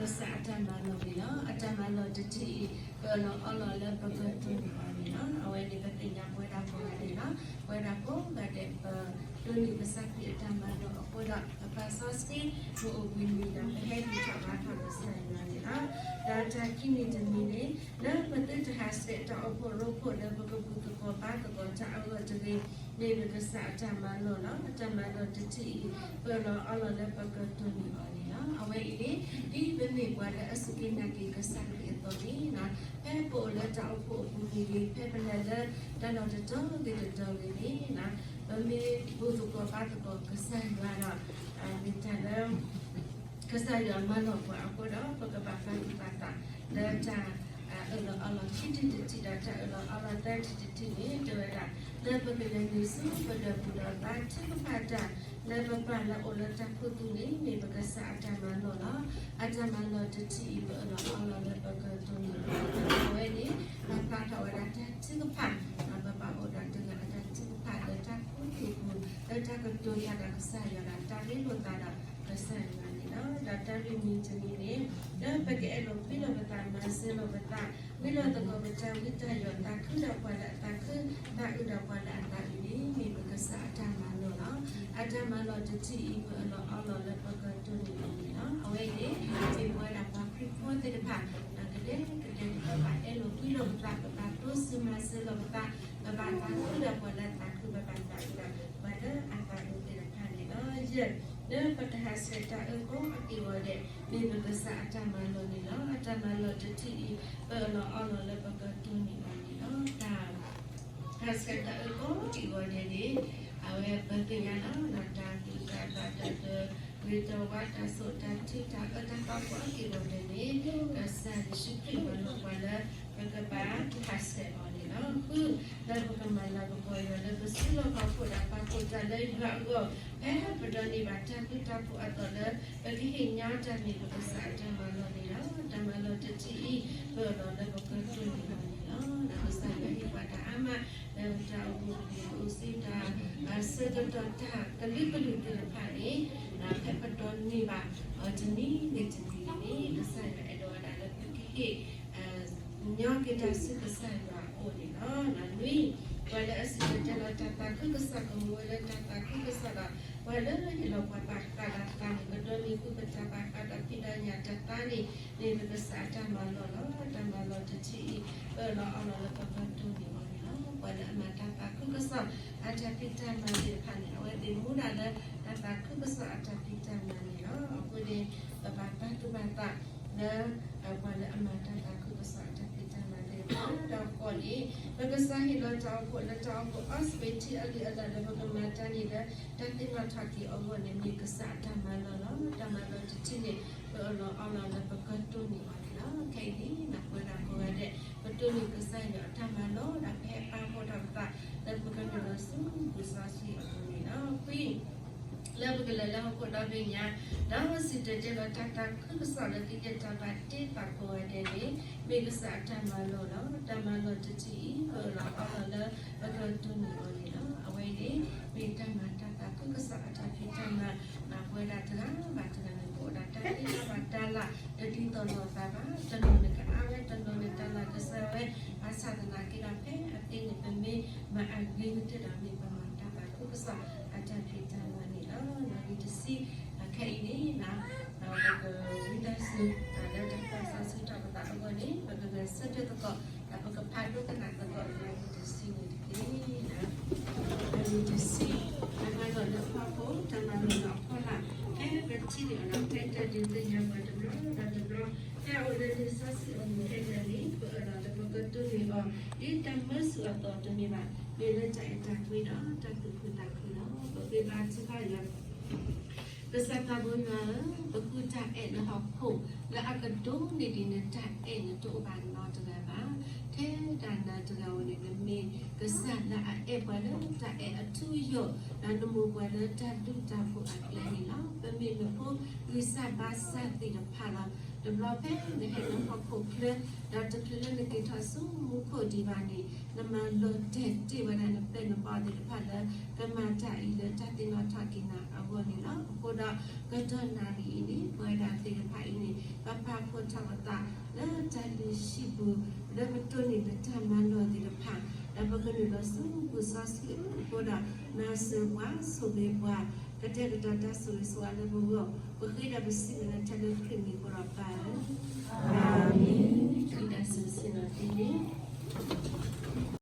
ကစၢ်အတၢ်မၤလိာ်န့ၣ်လီၤ. အတၢ်မၤလိာ်တထံၣ်အံၤ ပအၢၣ်လီၤအီလီၤလၢပကတိၢ်န့ၢ်အီၤန့ၣ်လီၤ. အဝဲန့ၣ်ပသ့ၣ်ညါပဝဲဒၣ်ကိးဂၤဒဲးလီၤ. ပဝဲဒၣ်ကိးဂၤဒဲး ပတိၢ်န့ၢ်ကစၢ်ခရံာ်အတၢ်မၤလိာ်အဃိဒီး ပပာ်စီဆှံ ပအိၣ်ဘှံးနံၤဒီး ပဟဲဒံးထီၣ်ဘါထီၣ်ကစၢ်ယွၤန့ၣ်လီၤ. ဒီးတၢ်ခံမံၤတမံၤန့ၣ် လၢပသုတဟးဆှဲးတၢ်အိၣ်ဖှိၣ်ရိဖှိၣ်လၢပကဘူၣ်သကိးဘါသကိးတၢ်အဂီၢ်တဂ့ၤ မ့ၢ်ပကစၢ်အတၢ်မၤလိာ်လီၤ. အတၢ်မၤလိာ်တထံၣ်အံၤ ပအၢၣ်လီၤအီလီၤလၢပကတိၢ်န့ၢ်အီၤန့ၣ်လီၤ. အဝဲအံၤန့ၣ် ဒ်ပမ့ၢ်ပှၤလၢအစူၢ်က့ၤနာ်က့ၤကစၢ်ခရံာ်အသိးန့ၣ် ဖဲပအိၣ်လၢတၢ်အိၣ်ဖှိၣ်အပူၤမ့ၢ်ဂ့ၤ ဖဲပလဲၤလၢတၢ်လီၢ်တတီၤဂ့ၤတတီၤဂ့ၤန့ၣ် ပမ့ၢ်ဘူၣ်သကိးဘါသကိးကစၢ်ယွၤဒီး မ့ၢ်တၢ်လၢ ကစၢ်ယွၤမၤလိာ်ပှၤအဃိဒီး ပကဘၣ်ပာ်သူၣ်ပာ်သးလၢတၢ်အၢၣ်လီၤအီလီၤခံထံၣ်တထံၣ်ဒီး တၢ်အၢၣ်လီၤအီလီၤသၢထံၣ်တထံၣ်န့ၣ် တဲဝဲဒၣ် လၢပကလဲၤနုာ်ဆူပဒၢးပူၤဒီး ဘါထုကဖၣ်တၢ်လၢပပၢ်လၢအအိၣ်လၢတၢ်ခူသူၣ်န့ၣ် မ့ၢ်ပကစၢ်အတၢ်မၤလိာ်လီၤ. အတၢ်မၤလိာ်တထံၣ်အံၤ ပအၢၣ်လီၤအီလီၤလၢပကတိၢ်န့ၢ်အီၤ အဝဲန့ၣ် ပာ်ဖျါထီၣ်ဝဲဒၣ်တၢ်ထုကဖၣ် ပဘၣ်အိၣ်ဒီးတဂၤအတၢ်ထုကဖၣ်လၢတၢ်ခူသူၣ်ပူၤ လၢတၢ်ကတိၤတၢ်ဒီးကစၢ်ယွၤဒီး တၢ်ရ့လိာ်သးဒီးကစၢ်ယွၤန့ၣ်လီၤ. ဒီးတၢ်လွံၢ်မံၤတမံၤန့ၣ် လၢပကအဲၣ်လိာ်ကွံလိာ်ပသး မၤစၢၤလိာ်ပသး မ့ၢ်လီၤသကိးပတၢ်ဝံတၢ်ယိး သးခုဒီးပှၤလၢအသးခု သးအုးဒီးပှၤလၢအသးအုးန့ၣ် မ့ၢ်ပကစၢ်အတၢ်မၤလိာ်လီၤ. အတၢ်မၤလိာ်တထံၣ်အံၤ ပအၢၣ်လီၤအီလီၤလၢပကတိၢ်န့ၢ်အီၤန့ၣ်လီၤ. အဝဲအံၤန့ၣ် မ့ၢ်ပဝဲဒၣ်ပှၤခရံာ်ဖိသ့ၣ်တဖၣ် ကဒဲကဒဲန့ၣ် ပဘၣ်အဲၣ်လိာ်ကွံလိာ်ပသး ပဘၣ်တိစၢၤမၤစၢၤလိာ်ပသး ပဘၣ်သးခုဒီးပှၤလၢအသးခု ပဘၣ်သးခုဒီးပှၤလၢအသးအုးသ့ၣ်တဖၣ်န့ၣ်လီၤ. ယဲၢ် လၢပတဟးဆှဲးတၢ်အၢကိးအက့ၢ်အဂီၤဒဲး မ့ၢ်ပကစၢ်အတၢ်မၤလိာ်န့ၣ်လီၤ. အတၢ်မၤလိာ်တထံၣ်အံၤ ပအၢၣ်လီၤအီလီၤလၢပကတိၢ်န့ၢ်အီၤန့ၣ်လီၤ. တၢ် ဟးဆှဲးတၢ်အၢကိးအက့ၢ်အဂီၤဒဲးန့ၣ် အဝဲပသ့ၣ်ညါလီၤ တၢ်သူၣ်တၢ်သးတၢ်တဂ့ၤတဝါ တၢ်ဆိၣ်တၢ်ထု တၢ်အၢတၢ်သီကိးအက့ၢ်အဂီၤဒဲးန့ၣ် ကစၢ်ယ့ၣ်ၡူးခရံာ်ပှၤလီၤပှၤလၢ ပကဘၣ်ဟးဆှဲးအီၤန့ၣ်လီၤ. ဃု လၢပကမၤလၤကပီၤယွၤလၢပစုလီၢ်ခီၣ်ခိၣ်ဒီးပာ်ဖှိၣ်တၢ်လၢယွၤအဂီၢ် ဖဲပဒိးန့ၢ်ဘၣ်တၢ်ဘျုးတၢ်ဖှိၣ်အသိးလၢ ပကဟ့ၣ်ညီတၢ်မ့ၢ်ပကစၢ်အတၢ်မၤလိာ်န့ၣ်လီၤ. တၢ်မၤလိာ်တထံၣ်အံၤ ပအၢၣ်လီၤလၢပကတိၢ်န့ၢ်အီၤန့ၣ်လီၤ. ကစၢ်ယွၤဟ့ၣ်ပှၤတၢ်အါမး လၢတၢ်အိၣ်ဖှိၣ်ကပူၤ အိၣ်စ့တၢ် ဆၢကတီၢ်တၢ်ကလုာ်ကလုာ်သ့ၣ်တဖၣ်န့ၣ် ဖဲပဒိးန့ၢ်ဘၣ်အီၤတနံၤဂ့ၤတနံၤဂ့ၤန့ၣ် ကစၢ်ယွၤအဲၣ်ဒိးဝဲဒၣ်လၢပကဟ့ၣ် ညီက့ၤတၢ်ဆူကစၢ်ယွၤအအိၣ်န့ၣ်လီၤ. နွံ ပှၤလၢအစံၣ်တဲၤတဲလီၤတၢ်သးခုကစီၣ် ကမူဝဲလၢတၢ်သးခုကစီၣ်ဒီး ပှၤလၢဟ့ၣ်လီၤပှၤဘၣ်ဃးဒီးသးန့ၣ် ကဒိးန့ၢ်ဃုာ်ပတၢ်ဘၣ်ဃးဒီးဖံးဒီးညၣ်တသါန့ၣ် မ့ၢ်ပကစၢ်အတၢ်မၤလိာ်လီၤ. တၢ်မၤလိာ်တထံၣ်အံၤ ပအၢၣ်လီၤအီလီၤလၢပကတိၢ်န့ၢ်အီၤန့ၣ်လီၤ. ပှၤလၢအမၤတၢ်သးခုကစီၣ် အတၢ်ဖံးတၢ်မၤသ့ၣ်တဖၣ်န့ၣ် အဝဲသ့ၣ်မူဒၣ်လၢတၢ်သးခုကစီၣ်အတၢ်ဖံးတၢ်မၤန့ၣ်လီၤ. အဃိန့ၣ် ပဘၣ်ပာ်သူၣ်ပာ်သးလၢ ပှၤလၢအမၤတၢ်သးခုကစီၣ်အတၢ်ဖံးတၢ်မၤသ့ၣ်တဖၣ် ဒီးဃိးန့ၣ် ပကစၢ်ဟ့ၣ်လီၤတၢ်အိၣ်ဖှိၣ်လၢတၢ်အိၣ်ဖှိၣ်အီစပံးထံအလံာ်အလးဒီး ပကမၤတၢ်န့ၣ်လၢ တၢ်သ့ၣ်နီၣ်ထီၣ်က့ၤအဂီၢ်န့ၣ် မ့ၢ်ကစၢ်အတၢ်မၤလိာ်လီၤ. တၢ်မၤလိာ်တထံၣ်န့ၣ် ပအၢၣ်လီၤအီလီၤလၢပကတိၢ်န့ၢ်အီၤန့ၣ်လီၤ. ခဲအံၤန့ၣ် ပဝဲဒၣ်ကိးဂၤဒဲး ပတိၢ်န့ၢ်ကစၢ်ယွၤအတၢ်မၤလိာ် ဒီးပဟဲပာ်ဖှိၣ်ထီၣ်ပသး လၢပကနုာ်လီၤဆူဘူၣ်စီဆှံအပူၤန့ၣ်လီၤ. ခွံ လၢပကလဲၤလၢဟီၣ်ခိၣ်ဒီဘ့ၣ်ညါ ဒီးစံၣ်တဲၤတဲလီၤတၢ်သးခုကစီၣ်လၢကယဲၢ်တၢ်ဘၣ်တ့သးကိးဂၤဒဲးန့ၣ် မ့ၢ်ကစၢ်အတၢ်မၤလိာ်လီၤ. တၢ်မၤလိာ်တထံၣ်အံၤ ပအၢၣ်လီၤအီလီၤလၢပကတိၢ်န့ၢ်အီၤန့ၣ်လီၤ. အဝဲအံၤန့ၣ် မ့ၢ်တၢ်မၤတၢ်သးခုကစီၣ်အတၢ်ဖံးတၢ်မၤ ပဝဲဒၣ်တဂၤဘၣ်တဂၤန့ၣ် ပအိၣ်ဒၣ်တၢ်သ့တၢ်ဘၣ်တၢ်လၢ် တဒ်သိးလိာ်သးဘၣ်. တနီၤန့ၣ်ကအါဝဲ တနီၤန့ၣ်တၢ်လၢ်ကစၢ်ဝဲ ဘၣ်ဆၣ်သနာ်က့ဒီး ဖဲအသ့န့ၣ် ပမ့ၢ်မၤအဂ့ၤကတၢၢ်ဒီး မ့ၢ်ပမၤတၢ်သးခုကစီၣ်အတၢ်ဖံးတၢ်မၤန့ၣ်လီၤ. နီၣ်ဂံၢ်တဆံ ခဲအံၤန့ၣ် ပကဝံသးစူၤ လၢတၢ်သးစီဆှံထီၣ်ပသးအဂီၢ်န့ၣ် ပကဂဲၤဆၢထၢၣ်သကိး ဒီးပကဖးဒိကနၣ်သကိး နီၣ်ဂံၢ်တဆံန့ၣ်တက့ၢ်. နီၣ်ဂံၢ်တဆံ တၢ်မၤလိာ်လၢအဖီခိၣ် တၢ်မၤလိာ်လၢအဖီလာ် ဖဲပထံၣ်န့ၢ်အီၤဒီး ဖဲတၢ်ဒုးသ့ၣ်ညါပှၤတဘျီဒီးတဘျီ ဖဲအအိၣ်လၢလံာ်စီဆှံအပူၤခဲလၢာ်န့ၣ် ပအၢၣ်လီၤလၢပကတိၢ်န့ၢ်အီၤ ဒ်တၢ်မၢဆူၣ်အသိးတမ့ၢ်ဘၣ် မ့ၢ်လၢတၢ်အဲၣ်တၢ်ကွံဒီးတၢ်သူၣ်ခုသးခုလီၤ. ပဃ့ဘါထုကဖၣ်ယွၤ ကစၢ်သးဘိယွၤဧၢ, ပဃုတၢ်အဲၣ်လၢဟီၣ်ခိၣ် လၢအကဒိးန့ၢ်ဒံးနတၢ်အဲၣ်န့ၣ် တအိၣ်ဘၣ်နီတဂၤဘၣ်. ထဲဒၣ်နၤတဂၤဧိၤန့ၣ် နမ့ၢ်ကစၢ်လၢအအဲၣ်ပှၤလၢတၢ်အဲၣ်အထူအယိာ်, ဒီးနမိၢ်ပှၤလၢတၢ်ဘျုးတၢ်ဖှိၣ်အကျဲန့ၣ်လီၤ. ပမ့ၢ်နဖိဂံၢ်စၢ်ဘါစၢ်သ့ၣ်တဖၣ်လီၤ. တဘျီဖဲနဟဲလၢဟီၣ်ခိၣ်ချၢ, ဒီးတချုးလၢနက့ၤထီၣ်ဆူမူခိၣ်ဒံးဘၣ်န့ၣ်, နမၤလီၤတဲာ်တ့ၢ်ဝဲဒၣ်နပဲာ်နဘီသ့ၣ်တဖၣ်လၢ ကမၤတၢ်အံၤလၢတၢ်သ့ၣ်နီၣ်ထီၣ်က့ၤနၤအဂီၢ်န့ၣ်လီၤ. အဃိဒီး ကတီၢ်နၣ်ရံၣ်အံၤန့ၣ် ပဝဲဒၣ်သ့ၣ်တဖၣ်အံၤန့ၣ် ပပာ်ဖှိၣ်ထီၣ်ပသးလၢတၢ်လုၢ်ဟံၣ်ပူၤ, လၢပတိၢ်န့ၢ်ပတၢ်မၤလီၢ်သ့ၣ်တဖၣ်, ဒီးပကနုာ်လီၤဆူပူၤစီဆှံအဃိဒီး မၤစၢၤပှၤ, ဆိၣ်ဂ့ၤပှၤ, ကတဲာ်ကတီၤတၢ်ဆိၣ်ဂ့ၤဆိၣ်ဝါလၢပဂီၢ်, ပဃ့ဒီးပစံးဘျုးနၤထဲလၢခရံာ်မံၤအဃိဒီး